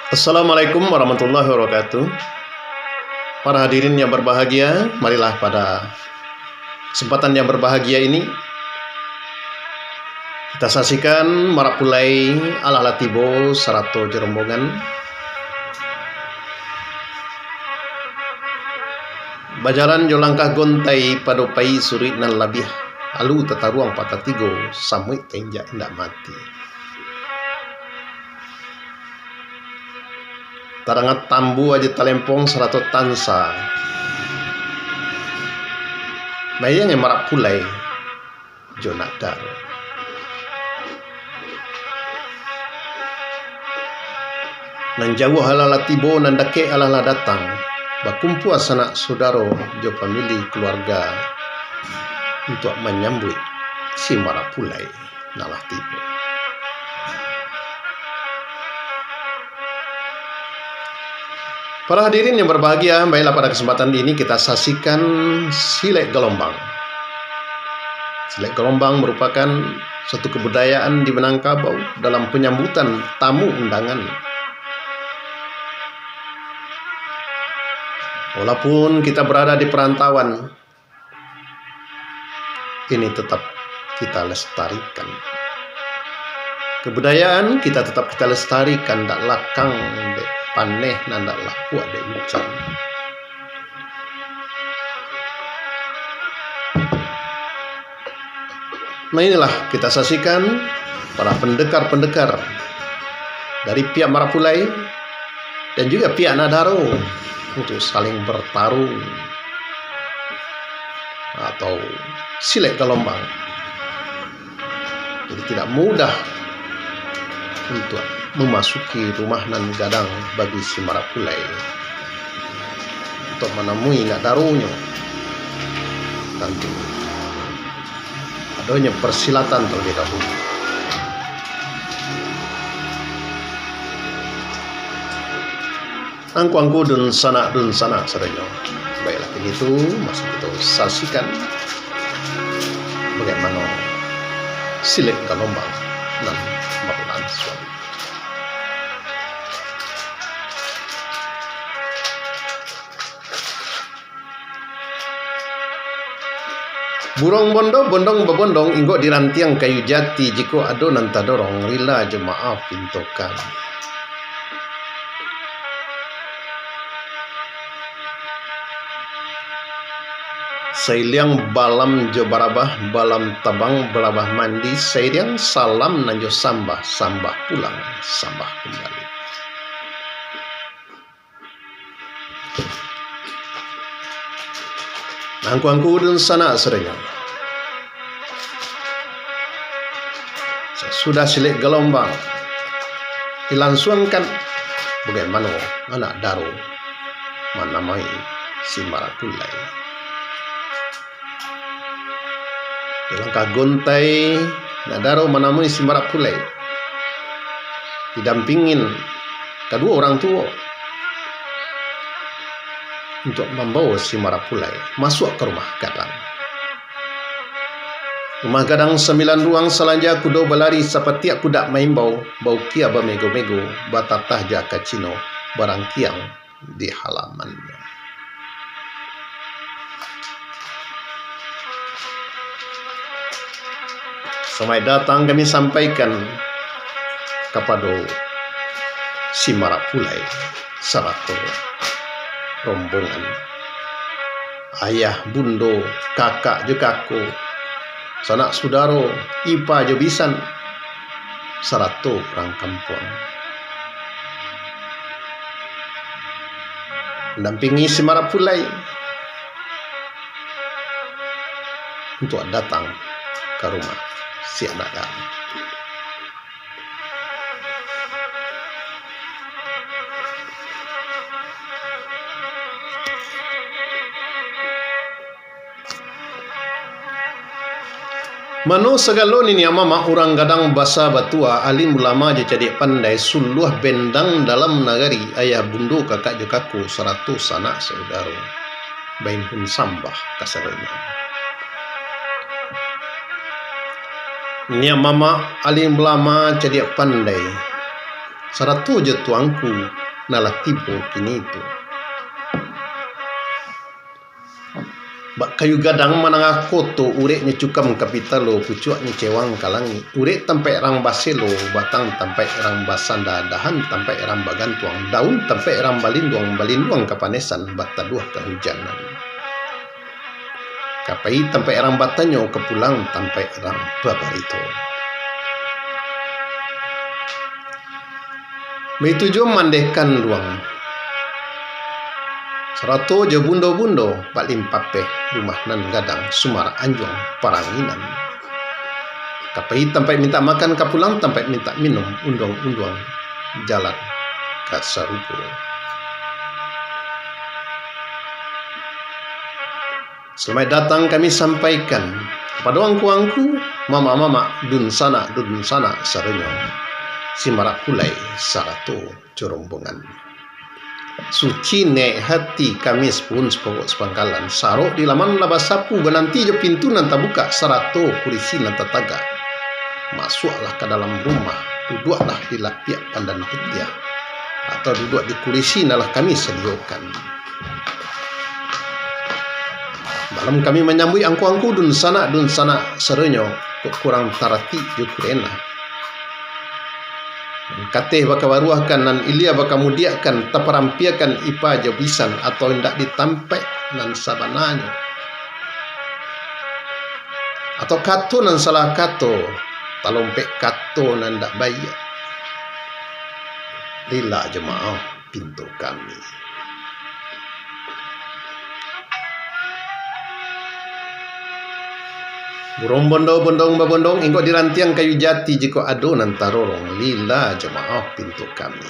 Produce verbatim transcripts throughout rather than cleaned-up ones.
Assalamualaikum warahmatullahi wabarakatuh. Para hadirin yang berbahagia, marilah pada kesempatan yang berbahagia ini kita saksikan Marak Pulai alah lah tibo sarato jo rombongan. Bajalan jo langkah gontai pado pai suruik nan labiah, alu tataruang patah tigo, samuik tainjak indak mati. Tadanga tambua jo talempong sarato tansa. Bayang Marak Pulai jo Nak Daro. Nan jauah alah lah tibo, nan dakek alah lah datang, bakumpua sanak sudaro jo famili kaluarga untuak manyambuik si Marak Pulai nan lah tibo. Para hadirin yang berbahagia, baiklah, pada kesempatan ini kita saksikan silek galombang. Silek galombang merupakan suatu kebudayaan di Minangkabau dalam penyambutan tamu undangan. Walaupun kita berada di perantauan, ini tetap kita lestarikan. Kebudayaan kita tetap kita lestarikan, ndak lakang dek paneh, nan ndak lapuak dek ujan. Nah, inilah kita saksikan para pendekar-pendekar dari pihak Marak Pulai dan juga pihak Nak Daro untuk saling bertarung atau silek galombang. Jadi, tidak mudah untuk memasuki rumah nan gadang bagi si Marak Pulai untuk manamui Nak Daronyo. Tantu adonyo persilatan terlebih dahulu. Angku-angku dunsanak-dunsanak sadonyo. Baiklah, kini tu mari kita saksikan bagaimana silek galombang nan berlangsung. Burung bondo bondong babondong, inggok di rantiang kayu jati, jikok ado nan tadorong, rila jo maaf pintokan. Sailiang balam jo barabah, balam tabang barabah mandi, sailiang salam nan jo sambah, sambah pulang, sambah kumbali. Angku-angku dunsanak sadonyo. Sasudah silek galombang dilangsuangkan, bagaimana anak daro manamai si Marak Pulai. Di langkah gontai, nak daro manamui si Marak Pulai, didampingin kaduo urang tuo, untuak mambawo si Marak Pulai masuak ka rumah gadang. Rumah gadang sambilan ruang, salanja kudo balari, sapatiak kudak maimbau, baukia bamego-mego, batatah jo aka cino, barangkiang di halamannyo. Salamaik datang kami sampaikan kapado si Marak Pulai sarato rombongan, ayah, bundo, kakak jo kako, sanak sudaro, ipa jo bisan, sarato urang kampuang. Mandampingi si Marak Pulai untuak datang ka rumah si anak daro. Mano sagalo niniak mamak, urang gadang basa batua, alim ulama jo cadiak pandai, suluah bendang dalam nagari, ayah bundo, kakak jo kako, sarato sanak saudaro, baimpun sambah kasadonyo. Niniak mamak, alim ulama, cadiak pandai, sarato jo tuangku nan lah tibo kini tu. Bak kayu gadang manangah koto, ureknyo cukam ka pitalo, pucuaknyo cewang ka langik. Urek tampaik rang baselo, batang tampaik rang basanda, dahan tampaik rang bagantuang, daun tampaik rang balinduang, balinduang kapanesan, bataduah kahujanan. Ka pai tampaik rang batanyo, ka pulang tampaik rang babarito. Baitu juo mandeh kanduang, sarato jo bundo-bundo, bak limpapeh rumah nan gadang, sumarak anjuang paranginan. Ka pai tampaik mintak makan, ka pulang tampaik mintak minum, unduang-unduang jalan ka sarugo. Salamaik datang kami sampaikan kapado angku-angku, mamak-mamak, dunsanak-dunsanak sadonyo, si marak pulai sarato jo rombongan. Suci niaik hati kami sapuhun sapokok sapangkalan, sarok di laman lah basapu, bananti jo pintu nan tabukak, sarato kurisi nan tatagak. Masuaklah ka dalam rumah, duduaklah di lapiak pandan putiah, atau duduak di kurisi nan lah kami sadiyokan. Malam kami manyambuik angku-angku, dunsanak-dunsanak sadonyo, kok kurang taratik jo kurenah. Kateh bakabaruahkan, nan ilia bakamudiakkan, taparampiakan ipa jo bisan, atau indak di tampaik nan sabananyo, atau kato nan salah kato, talompek kato nan indak baiak. Rila jo maoh pinto kami. Burung bondo-bondong babondong, ingkok di rantiang kayu jati, jikok ado nan tarorong, lila jo maoh pinto kami.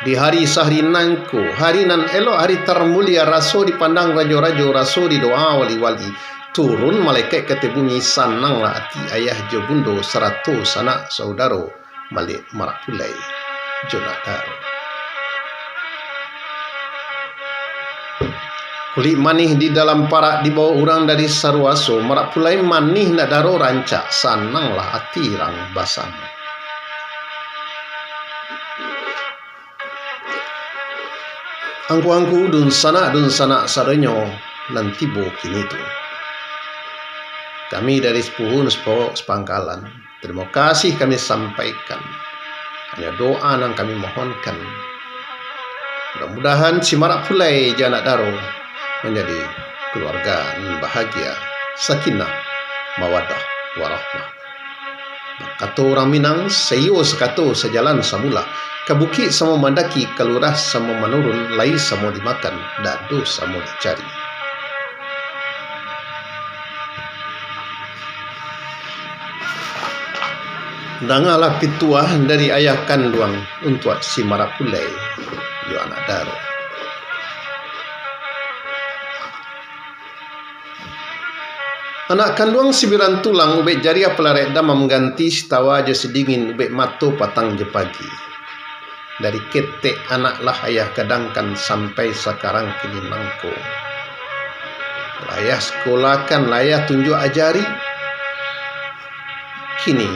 Di hari sahari nangko, hari nan elok, hari tarmulia, raso dipandang rajo-rajo, raso didoa wali-wali, turun malaikat ka ateh bumi, sananglah ati ayah jo bundo, sarato sanak saudaro, Malik Marak Pulai jo Nak Daro. Kulik manih di dalam parak, dibawo urang dari saruaso, Marak Pulai manih Nak Daro rancak, sananglah ati rang basamo. Angku-angku, dunsanak-dunsanak sadonyo nan tibo kini tu. Kami dari sapuhun sapokok sapangkalan, tarimo kasih kami sampaikan. Hanyo doa nan kami mohonkan. Mudah-mudahan si Marak Pulai jo Anak Daro manjadi kaluarga nan bahagia, sakinah, mawadah, warahmah. Kato urang Minang, saiyo sakato, sajalan samula. Ka bukik samo mandaki, ka lurah samo manurun, lai samo dimakan, dado samo dicari. Dangalah pituah dari ayah kanduang untuak si Marak Pulai jo Anak Daro. Anak kanduang sibiran tulang, ubek jariah palarek damam, ganti sitawa jo sidingin, ubek mato patang jo pagi. Dari ketek anak lah ayah gadangkan sampai sakarang kini nangko. Lah ayah sekolahkan, lah ayah tunjuak ajari. Kini,